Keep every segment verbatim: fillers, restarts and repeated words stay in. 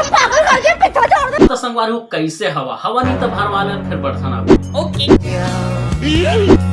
पागल कर दिया, पीछा छोड़ दे। त संगवारी हो, कैसे हवा? हवा नहीं त भरवा ले, फिर बरसन आवे। ओके।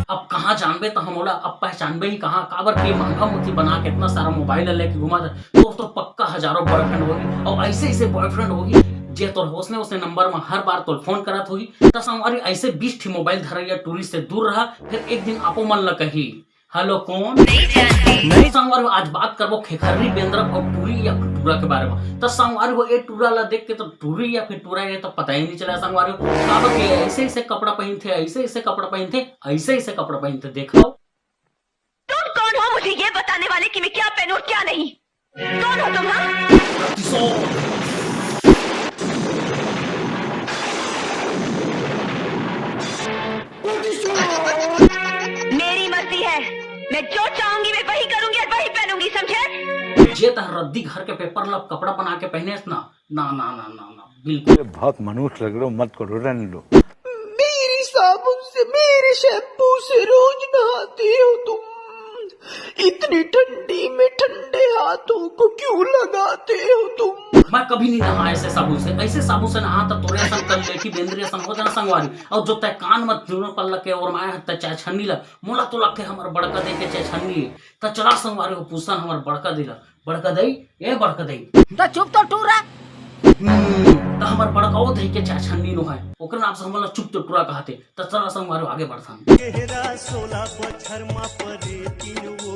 अब कहाँ जानबे त हमोला, अब पहचानबे ही कहाँ? काबर के महंगा मूर्ति बना के इतना सारा मोबाइल लेके घुमा था, तो, तो पक्का हजारों बॉयफ्रेंड होगी, और ऐसे ऐसे बॉयफ्रेंड होगी जे तोर होसने उसने नंबर में हर बार तोर फोन करत होगी। त संगवारी, ऐसे बीस ठी मोबाइल धरैया टूरी से दूर रहा, फिर एक दिन आपो मन ल कही, "हेलो, कौन?" नहीं। संगवारी हो, आज बात करबो खेखर्री बेंदरा और टूरी या फिर टूरा के बारे में। त संगवारी हो, ए टूरा ला देख के तो टूरी या फिर टूरा ये तो पता ही नहीं चला संगवारी हो। काबर के ऐसे ऐसे कपड़ा पहनथे, ऐसे ऐसे कपड़ा पहनथे, ऐसे ऐसे कपड़ा पहनथे, देखो। तुम कौन हो मुझे ये बताने वाले कि मैं क्या पहनूं और क्या नहीं? कौन हो तुम, हाँ? मेरी मर्जी है, मैं जो चाहूंगी मैं वही करूंगी और वही पहनूंगी, समझे? जे तह रद्दी घर के पेपर ला कपड़ा बना के पहनेस ना, ना, ना, ना, ना, ना, बिल्कुल। ये बहुत मनहूस लग रहे हो, मत करो, रहने दो। मेरी साबुन से, मेरे शैम्पू से रोज नहाते हो तुम, इतनी ठंडी में ठंडे हाथों को क्यों लगाते हो तुम? मैं कभी नहीं नहा ऐसे साबुन से, ऐसे साबुन से नहा तो तोरे असन कर लेठी बेंदरी असन हो जाना संगवारी। और जो तय कान मत जुनो पर लगे और माया हत्ता चाय छन्नी ला, मोला तो लगथे हमर बड़का दई के चाय छन्नी। त चला संगवारी हो, पूछन हमर बड़का दई ला, बड़का दई, ए बड़का दई। त चुप तो टूरा। हम्म, त हमर बड़का ओ दई के चाय छन्नी नो है, ओकर नाम से हमला चुप तो टूरा कहते। त चला संगवारी हो, आगे बढ़थन। केहरा सोला बछर मा परे तीन वो,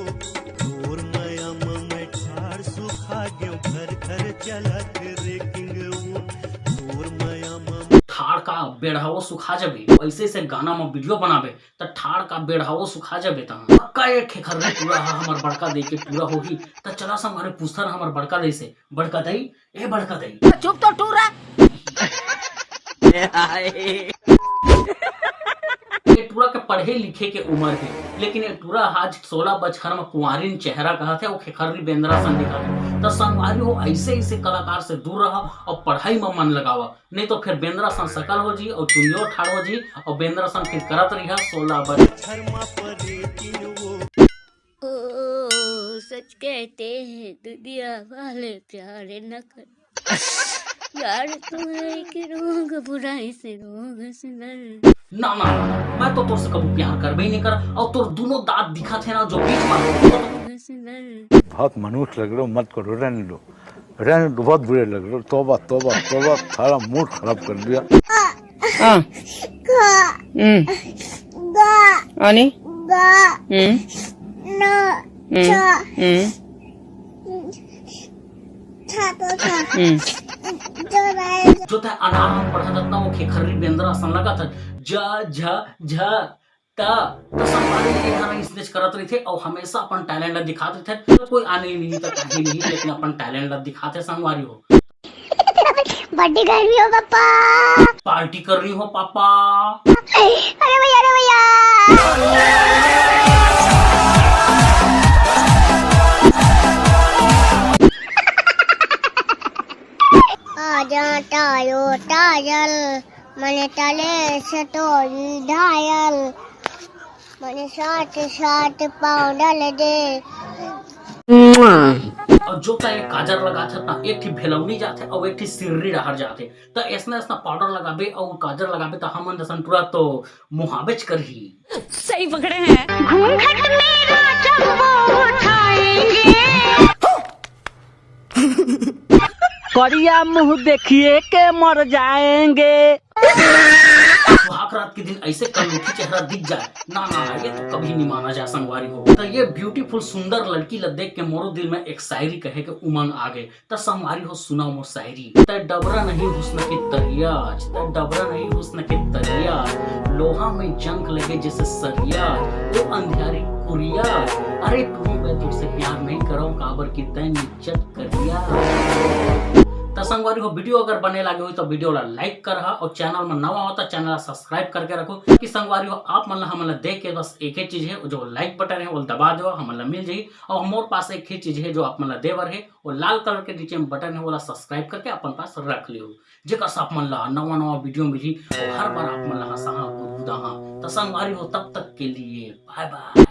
तोर मया म मैं ठाड़ सुखा गेव, घर घर चलत रे किंग वो, तोर मया म ठाड़ का बेड़हाओ सुखा जबे, ऐसे ऐसे गाना में वीडियो बनाबे, त ठाड़ का बेड़हाओ सुखा जबे। त पक्का ये खेखर्री टूरा हा हमर बड़का दई के टूरा होही। त चला संगवारी पूछथन हमर बड़का दई से, बड़का दई, ए बड़का दई। चुप तो टूरा। ये टूरा के पढ़े लिखे के उम्र हे, लेकिन ये टूरा आज सोला बछर म कुंवारिन चेहरा कहत हे, अउ खेखर्री बेंदरा सन दिखत हे। त संगवारी हो, ऐसे ऐसे कलाकार से दूर रहा और पढ़ाई म मन लगावा, नहीं तो फिर बेंदरा सन सकल हो जी और चुनियो ठाड़ हो जी और बेंदरा सन फिर करत रहिया सोला बछर। ओ, सच कहते हैं दुनिया वाले, प्यार न कर। प्यार तो है एक रोग, बुराई से रोग से डर। ना, ना, ना, ना, मैं तो तोर से कभी प्यार करबे ही नहीं कर। और तोर दोनों दांत दिखत हे ना, जो बीच में रोग से डर। बहुत मनहूस लग रहे हो, मत करो, रहने दो, रहने दो, बहुत बुरे लग रहे हो। तौबा, तौबा, तौबा, सारा मूड खराब कर दिया। हाँ। हम्म। गा। अनि? गा। हम्म। न। हम्म। छ। हम्म। छ तो छ। हम्म। जो राय। जो तै अनार हम पढ़त हत ना, वो खेखर्री बेंदरा असन लगत हत। ज, झ, झ, त। त संगवारी ये हर इसने करत रहिथे और हमेशा अपन टैलेंट ला दिखात रहिथे। कोई आने नहीं तो कहीं नहीं, लेकिन अपन टैलेंट ला दिखाथे संगवारी हो। बर्थडे कर रही हो पापा। पार्टी कर रही हो पापा। अरे भैया, अरे भैया। आजा टायो टायल, मने तले से तोरी डायल। मने साथ साथ पाँव डाल दे। और जो तै काजर लगाथे ना, एक ठी भेलौनी जाथे और एक ठी सिर्री डहर जाथे। त ऐसना ऐसना पाउडर लगाबे और काजर लगाबे त हमन जसन टूरा तो मुहाबेच करही। सही पकड़े हैं। घूंघट मेरा जब वो उठाएंगे। करिया मुंह देखिए के मर जाएंगे। सुहाग रात के दिन ऐसे कलूठी चेहरा दिख जाए, ना, ना, ना, ये तो कभी नहीं माना जाए संगवारी हो। तो ये ब्यूटीफुल सुंदर लड़की ला देख के मोरो दिल में एक शायरी कहे के उमंग आ गए। त संगवारी हो, सुनाओ मोर शायरी। तै डबरा नहीं हुस्न के तरियाज, तै डबरा नहीं हुस्न के तरियाज, लोहा में जंग लगे जैसे सरियाज, वो अंधियारी कुरियाज। अरे टूरू, मैं तुझसे प्यार नहीं करूँ, काबर की तै निच्चट करिया। त संगवारी हो, वीडियो अगर बने लागे हो तो वीडियो ला लाइक करहा और चैनल में नवा हो तो चैनल ला सब्सक्राइब करके रखो, कि संगवारी हो, आप मन ला हमन ला देख के बस एक ही चीज है, जो लाइक बटन है वो दबा दो, हमन ला मिल जाही। और मोर पास एक ही चीज है जो आप मन ला देवर है, वो लाल कलर के नीचे में बटन है, वो ला सब्सक्राइब करके अपन पास रख लियो, जेकर से आप मन ला नवा नवा वीडियो मिलही और हर बार आप मन ला हंसाहा गुदगुदाहा। त संगवारी हो, तब तक के लिए बाय बाय।